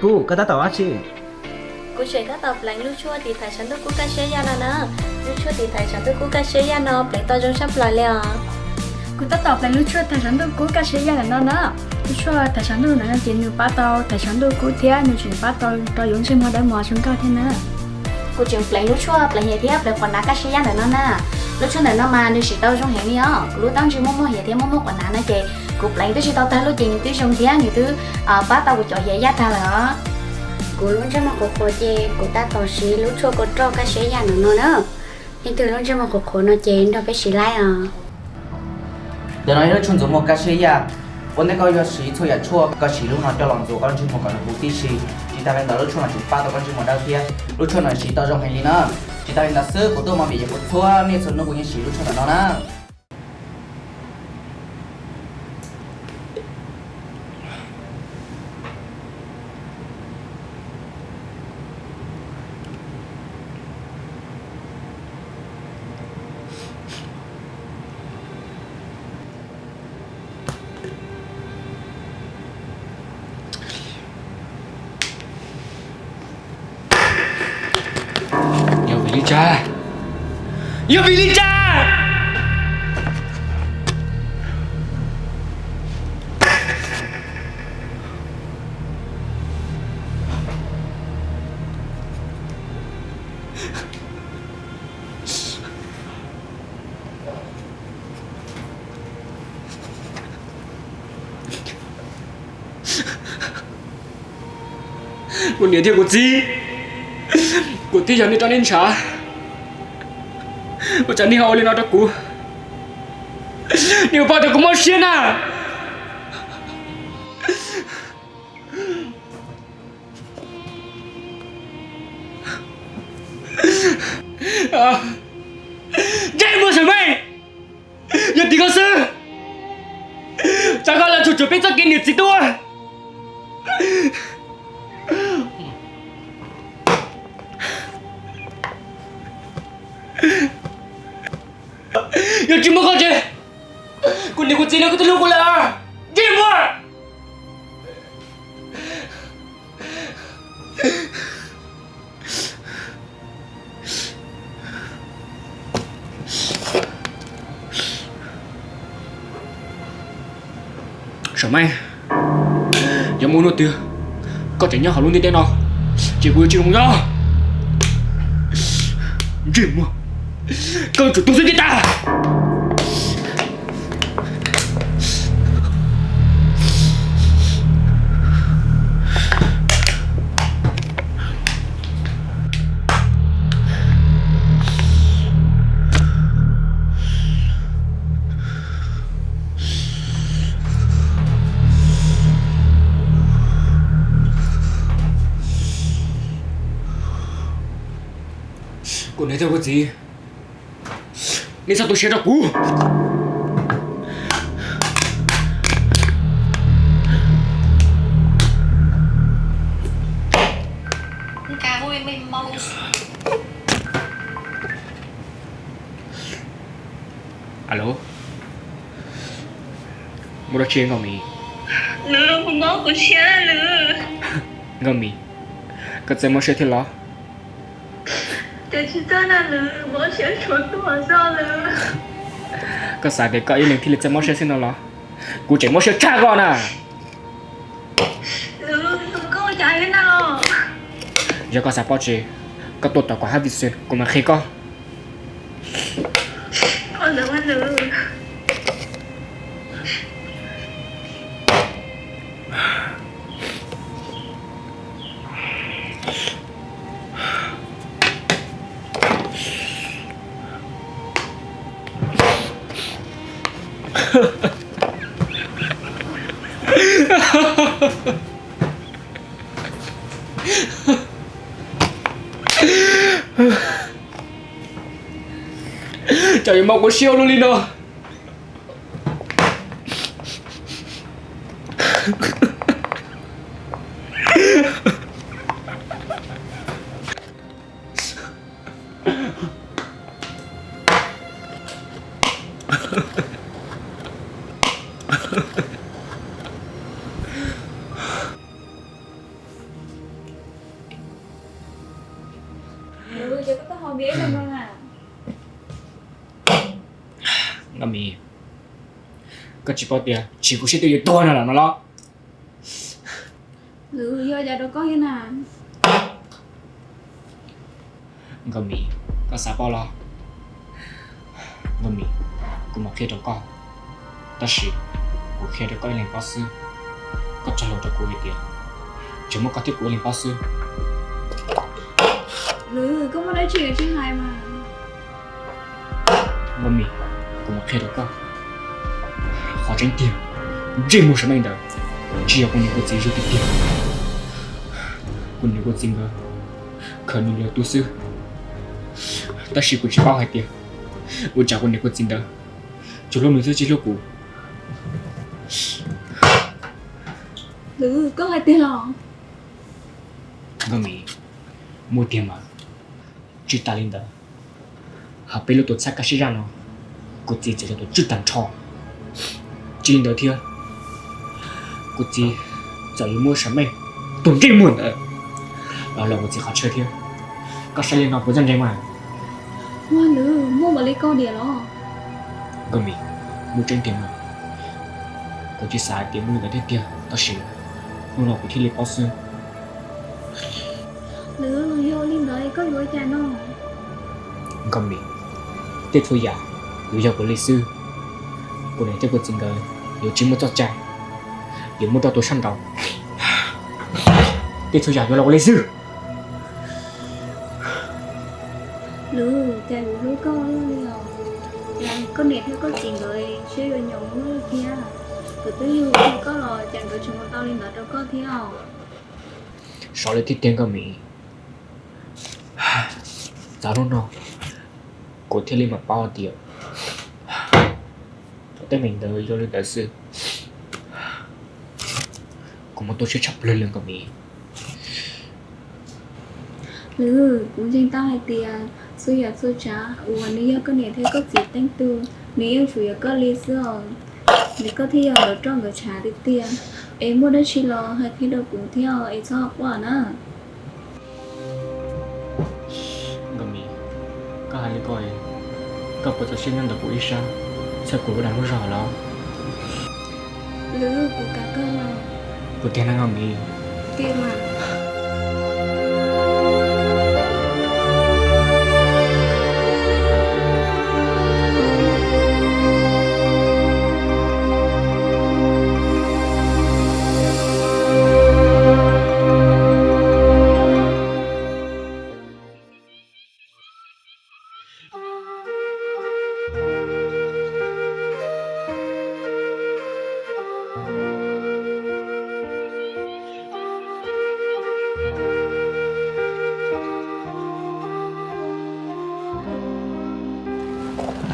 Kuv, koj tab tom ua dab tsi? Kuv tseem tab tom pleev lub tshuaj tiv thaiv tshav ntuj kub kaj siab yaj no na. Lub tshuaj tiv thaiv tshav ntuj kub kaj siab yaj no pleev tau zoo tshaj plaws li os. Kuv tab tom pleev lub tshuaj thaiv tshav ntuj kub kaj siab yaj ntawm no na. Lub tshuaj thaiv tshav ntuj ntawm no ces nws pab tau thaiv tshav ntuj kub thiab nws tseem pab tau rau yus ntsej muag dawb mos zoo nkauj thiab na. Kuv tseem pleev lub tshuaj pleev hiav thiab pleev quas nav kaj siab yaj ntawm no na. Lub tshuaj ntawm no mas nws siv tau zoo heev li os. Kuv lub taub ntsig muaj muaj hiav thiab muaj muaj quas nav no ces kuv pleev twb tsis tau tag lub ces nws twb zoo thiab nws twb pab tau kuv cov hiav yaj tag lawm os. Kuv lub ntsej muag qhuav qhuav ces kuv tab tom siv lub tshuaj kua roj kaj siab yaj ntawm no na. Leej twg lub ntsej muag qhuav qhuav no ces nrog peb siv laib os. Ntawm no yog lub tshuaj ntxuav muag kaj siab yaj. Ua ntej koj yuav siv txhua yam tshuaj koj siv lub no coj los ntxuav koj lub ntsej muag kom nws huv tib si. Tsis tas li ntawd lub tshuaj no tseem pab tau koj ntsej muag dawb thiab. Lub tshuaj no siv tau zoo heev li na. Tsis tas li ntawd xwb kuv tuaj mus vim yog kuv txhua niaj txhua hnub kuv yeej siv lub tshuaj ntawm no na. Yog vim li cas? Yog vim li cas? Kuv niam thiab kuv txiv, kuv twb yog nej rab niag ntshav, ua cas nej ho ua li no rau kuv? Nej puas paub tias kuv mob siab na? Ntsej muag Saum Meej, yog tim koj xwb, tsam koj lam tsuam tsuam peb txoj kev niam txiv tuaj. Yog tsis muaj koj ces kuv niam kuv txiv lawv kuj twb hlub kuv lawm. Ntsej muag. Saum Meej, yog muaj hnub twg koj tseem nyob hauv lub ntiaj teb no ces kuv yuav tsis zoo nyob. Ntsej muag, koj yuav tsum tu siab tib tag. Kuv niam thiab kuv txiv, nej txhob tu siab rau kuv. Alo, muaj dab tsi Nkauj Mim? Nkauj Mim, koj txawj mob siab thiab los? Koj xav tias koj ib leeg thiaj li txawj mob siab xwb no los? Kuv tseem mob siab tshaj koj na. Yog koj xav paub tseeb, koj tuaj tom kuv hab vim xwb kuv mam qhia koj. Cas yuav mob kuv siab ua luaj li no. Ces koj tau haus npias ib leeg no na. Nkauj Mim, koj tsis paub tias tsis kuv siab twb yuav tuag no lawm no los? Lwm, yog cas rau koj thiab na? Nkauj Mim, koj xav paub los? Nkauj Mim, kuv mam qhia rau koj, tab sis kuv qhia rau koj ib leeg paub xwb. Koj txhob hais rau kuv hais tias tsuas muaj koj thiab kuv ib leeg paub xwb. Lwm, koj muaj dab tsi tsis hais mas. Nkauj Mim, kuv mam qhia rau koj. Qhov tseeb tiag, ntsej muag Sam Meej ntawd tsis yog kuv niam kuv txiv zug tiag tiag. Kuv niam kuv txiv nkawd khaws nws los tu xwb, tab sis kuv tsis paub hais tias ua cas kuv niam kuv txiv ntawd tsuas hlub nws xwb tsis hlub kuv. Lwm, koj hais tiag los? Nkauj Mim, muaj tiag mas. Tsis tas li ntawd, hauv peb lub tuam txhab kaj siab zaj no, kuv txiv txawm yog tus tswj tag nrho. Tsis li ntawd thiab, kuv txiv txawm yuav muab Sam Meej tus ntsej muag ntawd los los kuv txiv qhov chaw thiab. Koj saib li no puas txawj ntse mas? Ua, Lwm, muaj npaum li koj diam los? Nkauj Mim, muaj tseeb tiag mas. Kuv tsis xav hais tias muaj li ntawd tiag tiag, tab sis hnub no kuv thiaj li paub xwb. Lwm, yog li ntawd koj yuav ua cas no? Nkauj Mim, tej txhua yam yuav yog kuv li xwb. Kuv niam thiab kuv txiv nkawd yuav tsis muaj txoj cai yuav muab rau tus sab nraud. Tej txhua yam yuav los kuv li xwb. Lwm, cas kuv hlub koj li os. Cas koj niam thiab koj txiv nkawd siab yuav nyoos ua luaj thiab. Nkawd twb yug tau koj los cas nkawd tseem ua tau li ntawd rau koj thiab os. Xav li thiab tiag Nkauj Mim. Txog hnub no kuv thiaj li mam paub tias tej neeg ntawd yog li ntawd xwb. Kuv muaj tu siab tshaj plaws li Nkauj Mim. Lwm, kuv ntseeg tau hais tias txhua yam txhua tsav uas nws yog koj niam thiab koj txiv teej tug, nws yeej tsuas yuav koj li xwb os. Nws koj thiaj yog lawv roj nkawd tshav tiag tiag. Es muaj dab tsi los hais qhia rau kuv thiab es txhob quaj na. Nkauj Mim, koj hais li ko, koj puas txaus siab nyob ntawm kuv ib sab, txhawb kuv lub dag lub zog los? Lwm, kuv kam kawg los. Puas tiag na Nkauj Mim? Tiag mas.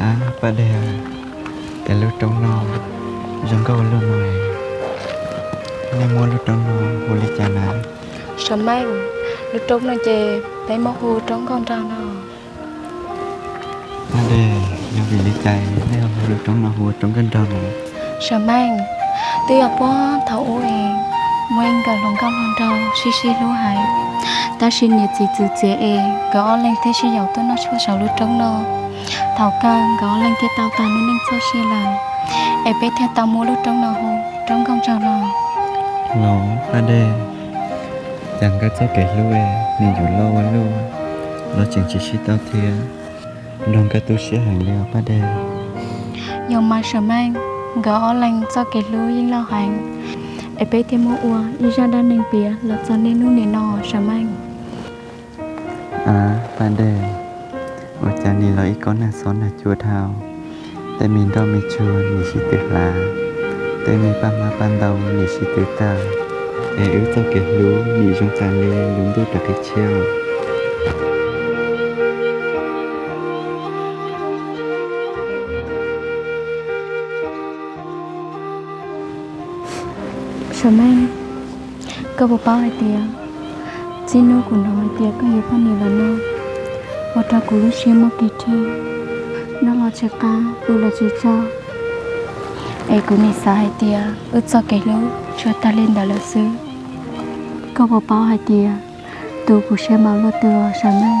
Ab, Paj Dej, cas lub roob no zoo nkauj ua luaj no. Nej muab lub roob no hu li cas na? Sam Meej, lub roob no ces peb muab hu Roob Nkauj Nraug no. Paj Dej, yog vim li cas nej ho muab lub roob no hu ua Roob Nkauj Nraug no? Sam Meej, twb yog puag thaum ub es muaj ib nkawm hluas nkauj hluas nraug sib sib hlub heev, tab sis niam txiv txwv txiav es nkawd ob leeg thiaj sib yaum tuaj noj tshuaj saum lub roob no. Thaum kawg nkawd ob leeg thiaj tau tag lub neej txoj sia lawm, es peb thiaj tau muab lub roob no hu Roob Nkauj Nraug no. Los Paj Dej, cas nkawd txoj kev hlub es nws yuav loj ua luaj los tseem tsis sib tau thiab, nrog nkawd tu siab heev li os Paj Dej. Yog mas Sam Meej, nkawd ob leeg txoj kev hlub yeej loj heev, es peb thiaj muab ua ib zaj dab neeg piav los txog niaj hnub nim no Sam Meej. Ab, Paj Dej, ua cas nim los ib kob nag xob nag cua dhau, tej me nroj me tsuag nim sib tw hlav, tej me paj hmab paj ntoo nim sib tw tawg, es wb txoj kev hlub nim zoo tas li lub ntuj rov qab tshiab. Sam Meej, koj puas paub hais tias txij hnub kuv hnov hais tias koj yuav poj niam los no, ua rau kuv lub siab muaj kev rhe, noj los tsis qab, pw los tsis txog. Es kuv nim xav hais tias wb txoj kev hlub tsuas tag li ntawd lawm xwb. Koj puas paub hais tias tus kuv siab npaum luaj twg os Sam Meej?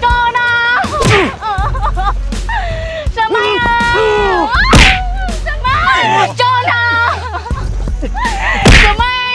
Tso na. Sa Mai, Sa Mai, tso na. Sa Mai.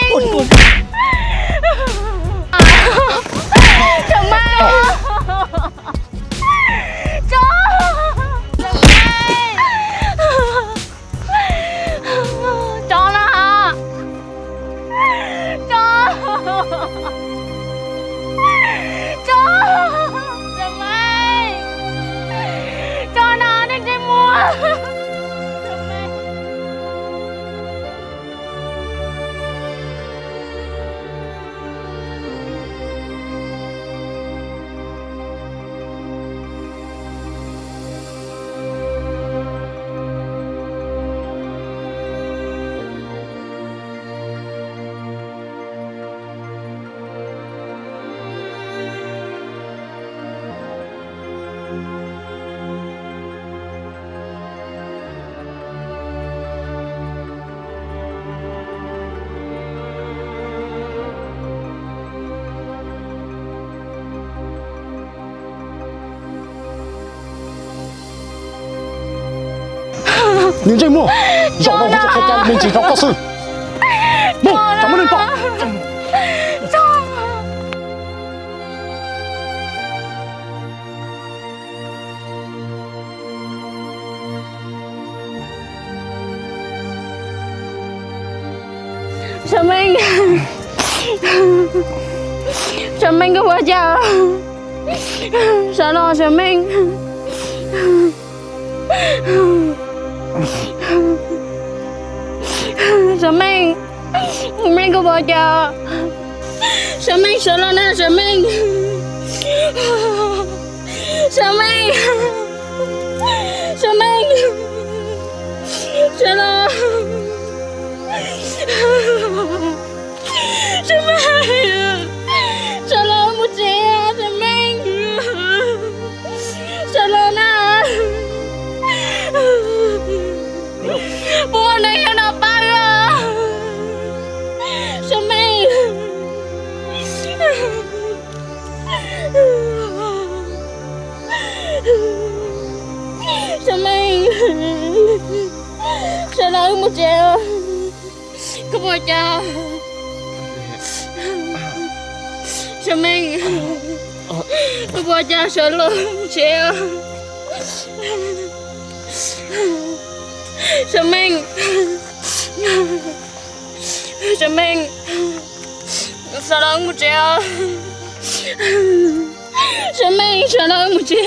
Niag ntsej muag, zaum no kuv tsis qhia cas me ntsis rau koj xwb. Mus, tsam muaj neeg pom. Sav Meej, Sav Meej, koj puas cas? Sawv los Sav Meej. Sav Meej, Meej, koj puas cas? Sav Meej, sawv los na Sav Meej. Sav Meej, Sav Meej, sawv los. Sav Meej, sawv los mus tsev, Sav Meej. Sawv los na. Puas muaj neeg nyob no pab os. Sav Meej. Sav Meej, sawv los wb mus tsev. Koj puas cas? Sav Meej, koj puas cas? Sawv los mus tsev. Sav Meej, Sav Meej, sawv los wb mus tsev. Sav Meej, sawv los wb mus tsev.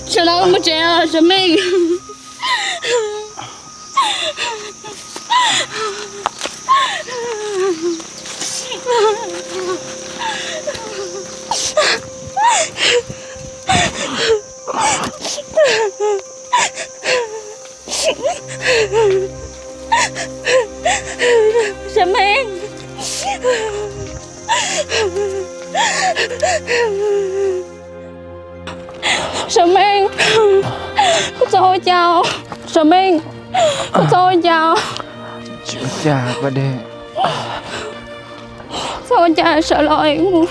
Sawv los wb mus tsev, Sav Meej. Sav Meej, Sav Meej, koj txhob ua cas. Sav Meej, koj txhob ua cas. Tsis ua cas, Paj Dej. Txhob ua cas, sawv los mus.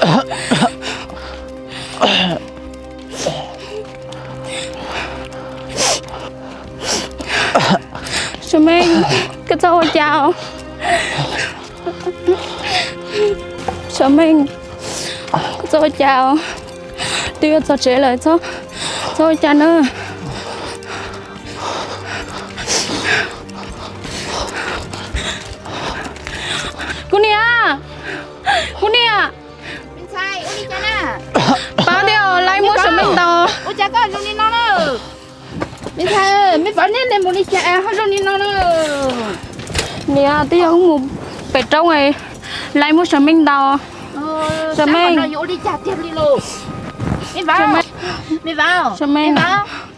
Sav Meej, koj txhob ua cas. Sav Meej, koj txhob ua cas. Twb yuav txog tsev lawm, txhob ua cas na. Kuv niam, kuv niam, pab thiab, lawv muab Sav Meej ntaus. Me ntxhais, me pab, nej mus li cas ho zoo li no na? Niam, twb yog wb mus pem roob, lawv muab Sav Meej ntaus. Sav Meej, yuav ua li cas tiag li los? Me Vauv, me Vauv, Sav Meej,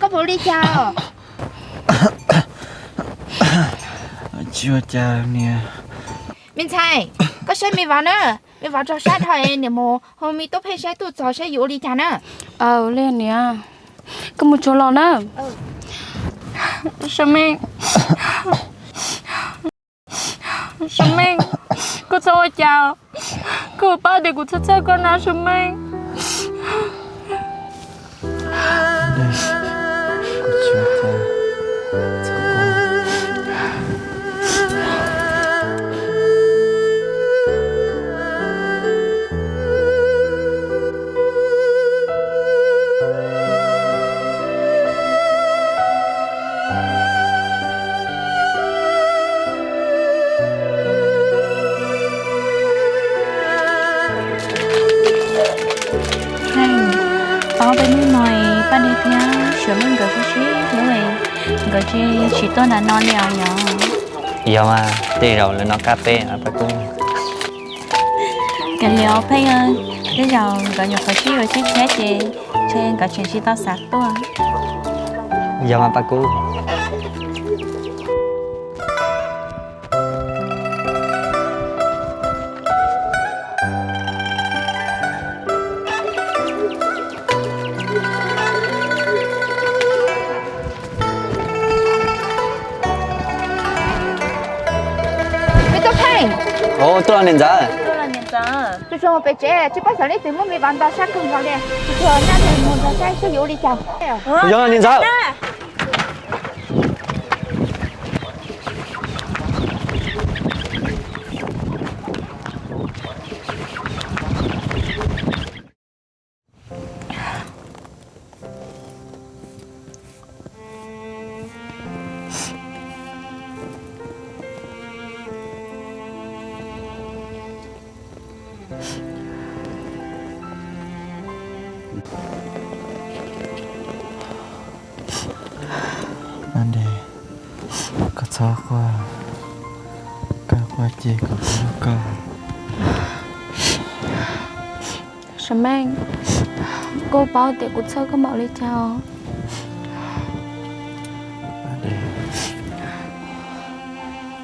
koj puas ua li cas? Tsis ua cas niam. Me ntxhais, koj saib me Vauv na, me Vauv raug sab dhau, niam mus hu me tub Pheej saib tuaj txog saib yuav ua li cas na. Aw, li niam, koj mus tsuag los na. Sav Meej, Sav Meej, koj txhob ua cas, koj puas paub tias kuv txhawj txhawj koj na Sav Meej. Tau peb hnub no Paj Dej thiab Sav Meej nkawd sib sib hlub, nkawd tsis tsis tuaj nram no li os yom. Yog mas, tej zaum lawv noj qab peb Paj Kub. Kav liam Pheej, tej zaum nkawd nyuam qhuav sib yuav tshiab tshiab ces ntshe nkawd tseem tsis tau xav tuaj. Yog mas Paj Kub. Peb tuaj Pheej. Ov, tuaj los niam ntxawm. Zoo pem tsev tsis paub xyov leej twg muab me vas nto sab kawg nkaus li. Tsis tshua nyab nws mus nrog saib seb yuav ua li cas. Kuv yog niam ntxawm. Paj Dej, koj txhob quaj, koj quaj ces kuv hlub koj. Sam Meej, koj paub tias kuv txhawj koj npaum li cas os. Paj Dej,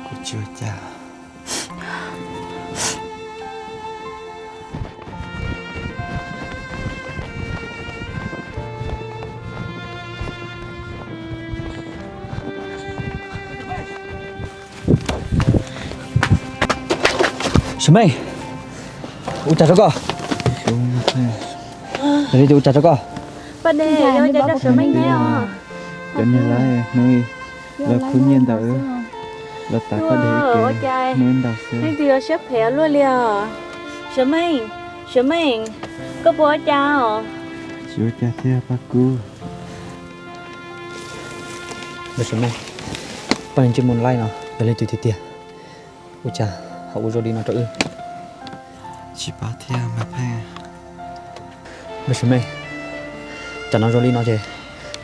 kuv tsis ua cas. Sam Meej, ua cas rau koj? Yog li ua cas rau koj? Paj Dej, yog ua cas rau Sam Meej ne os? Cov niag lawv hnub lawv khub nyiaj ntawd los tas Paj Dej ib ke, hnub ntawd xwb. Leej twg yuav siab phem luaj li os? Sam Meej, Sam Meej, koj puas ua cas os? Tsis ua cas thiab Paj Kub. Sam Meej, poj niam ntsej muag laib no yog leej twg tiag tiag? Ua cas ho ua zoo li no rau wb? Tsis paub thiab Maiv Pheej. Maiv Sam Meej, tam no zoo li no ces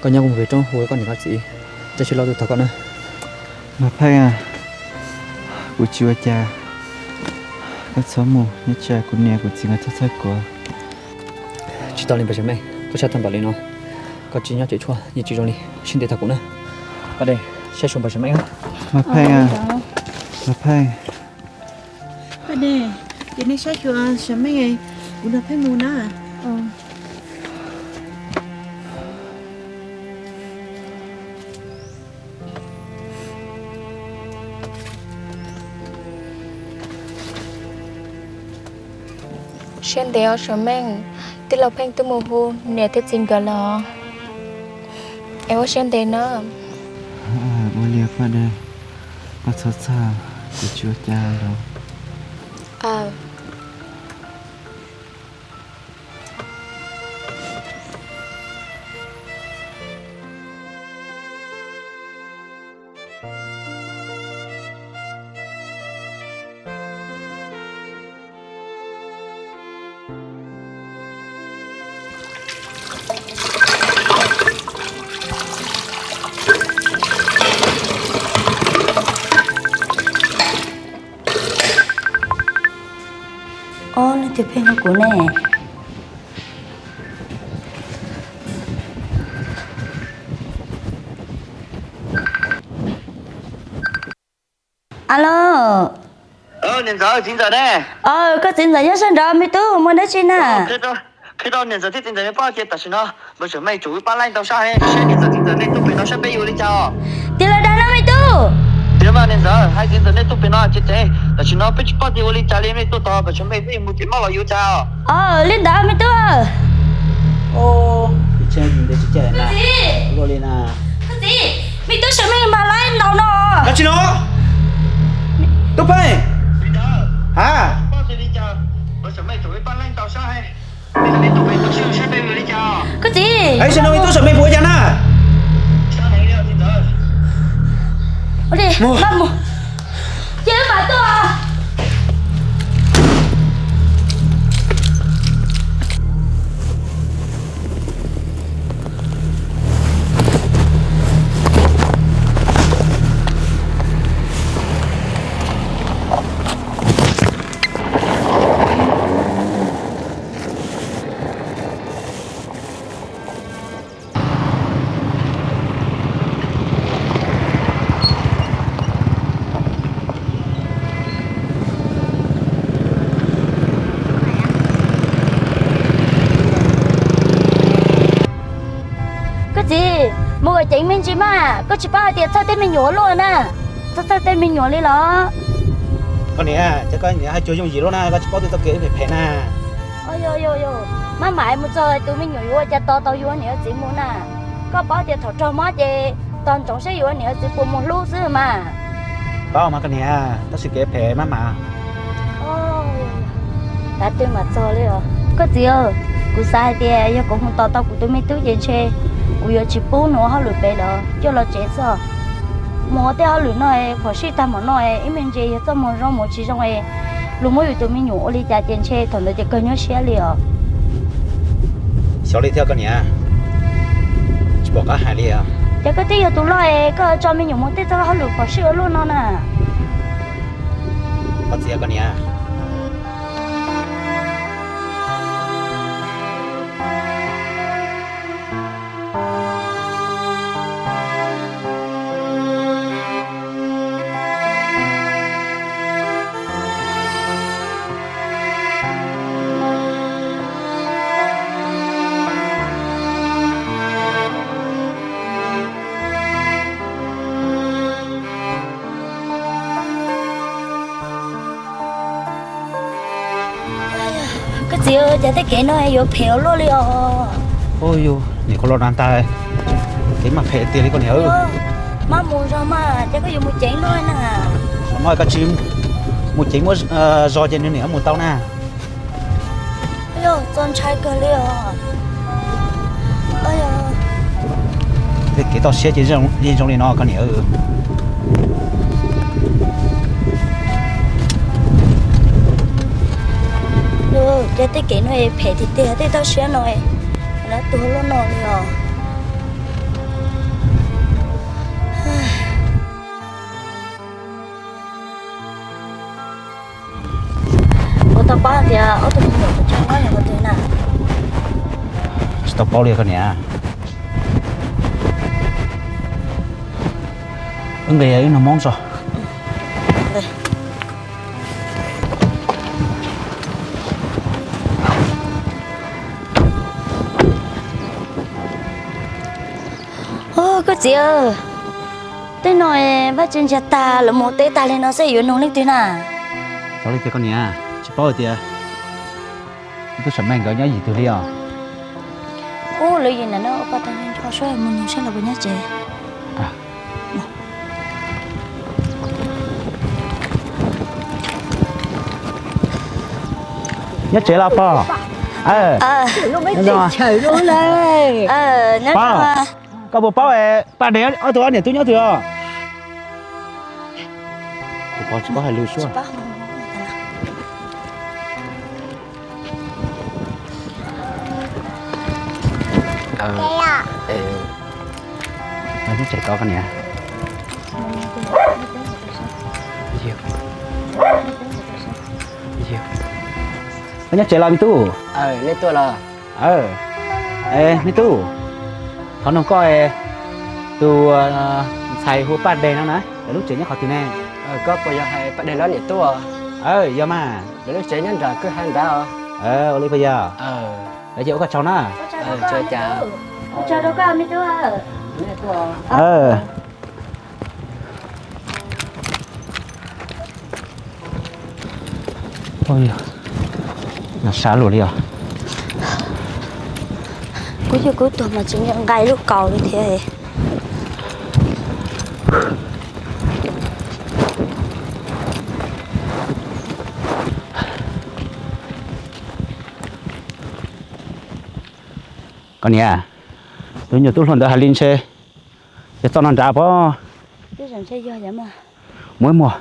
koj nyob mus pem roob hu koj niam koj txiv, tab sis loj tuaj thov koj na. Maiv Pheej, kuv tsis ua cas, koj txhob mus, nyob tsam kuv niam kuv txiv nkawd txhawj txhawj kuv. Tsis tau li Maiv Sam Meej, koj sab tag npaum li no, koj tsis nyob tsev tshuaj yeej tsis zoo li, sib ntev thov kuv na. Paj Dej, saib xyuas Maiv Sam Meej. Maiv Pheej, Maiv Pheej. Paj Dej, ces nej saib xyuas Sam Meej, kuv nrog Pheej mus na. Siab ntev os Sam Meej, tij laug Pheej twb mus hu niam thiab txiv nkawd los, es ua siab ntev na. Ua li Paj Dej, koj txhob txhawj, kuv tsis ua cas los. Ob, leej twg pheej hu kuv ne? Alo. Niam ntxawm, txiv ntxawm ne? Koj txiv ntxawm nyob sab nraud me tub, muaj dab tsi na? Qhia rau niam ntxawm thiab txiv ntxawm nej paub tias tam sim no Npawg Sam Meej tsum wb pab laij ntau sab heev, saib niam ntxawm txiv ntxawm nej tuaj pem no saib peb yuav ua li cas os. Tiag los dag no me tub? Tiag mas niam ntxawm, hais txiv ntxawm nej tuaj pem no ces tam sim no peb tsis paub tias ua li cas li, nej tuaj tod Npawg Sam Meej peb yuav mus tim moj los yuav cas os. Li ntawd me tub. Koj txiv, me tub Sam Meej mas laij ntau no. Dab tsi no? Tub Pheej. Ha? Koj txiv, sab no me tub Sam Meej puas ua cas na? Mus, cia wb mam tuaj. Koj txiv, mus kom ceev me ntsis mas, koj tsis paub hais tias txhawj tej me nyuam luaj na. Txhob txhawj tej me nyuam li los. Koj niam, cas koj niam hais cuag yooj yim luaj na, koj tsis paub tias txoj kev phem phem na. Maj mam mus txog tus me nyuam yuav ua cas tos tau yus niam yus txiv mus na. Koj paub tias thaum raug mob ces tos ntsoov saib yus niam yus txiv puas mus hlub xwb mas. Paub mas koj niam, tab sis kev phem maj mam. Tav twg mam txog li os? Koj txiv, kuv xav hais tias yog kuv mus tos tau kuv tus me tub ces ntshe kuv yuav tsis pub nws ua hauj lwm pem lawm, coj los tsev xwb. Mus ua tej hauj lwm no phom sij tag npaum no, ib me ntsis yog txoj moo zoo mus tsis zoo, luag muab yus tus me nyuam ua li cas ces ntshe thaum ntawd ces kawg nyuaj siab li os. Xyov li thiab koj niam, tsis pom qab hais li os. Ces koj twb yog tus loj es koj tso me nyuam mus tej txoj hauj lwm phom sij ua luaj no na. Koj txiv, koj niam. Koj txiv, cas tej kev no yuav phem ua luaj li os. Ua yus niam koj los na ntag, kev mas phem tiag li koj niam. Maj mus zog mas, ces koj yuav mus ceev luaj na. Maj koj tsis mus ceev muab zog ces nws niam mus tau na. Txaus ntshai kawg li os. Tej kev toj siab ces yeej zoo li no koj niam. Ces tej kev no phem tiag tiag, tej toj siab no, lawv tuag luaj no li os. Kuv tau paub tias ob tug me nyuam kuv tseem nyob qhov twg na. Tsis tau paub li koj niam. Wb nqis wb nug Hmoob tso. Koj txiv, tej no Vaj Tswv ntsiag tag lawv mus teb tag li no xwb yuav nug leej twg na? Xyov li tiag koj niam, tsis paub hais tias tus sam meej nkawd nyob yim twg li os. Ub, lawv yim ntawm no ua pa tag nrho suab mus nug seb lawv puas nyob tsev. Nyob tsev los pog? Pog, koj puas paub Paj Dej ob tug ob niam tub nyob twg os? Tus pog tsis paub hais lus suab. Nyob tsev tod koj niam. Koj nyob tsev los me tub? Me tub, thov nug koj, tus ntxhais hu Paj Dej no na, lawv lub tsev nyob qhov twg ne? Koj puas yog hais Paj Dej lawv niam tub? Yog mas. Lawv lub tsev nyob nram kwj ha nrad os. Ua li puas yog? Lawv ces ua koj tsaug na. Sab lug li os. Kuv yog kuv tuag mas tseem nqa ib lub kaus li thiab. Koj niam, tus nyuam tub hluas ntawd hais li ntshe yog txoj no nrad pob. Muab muag.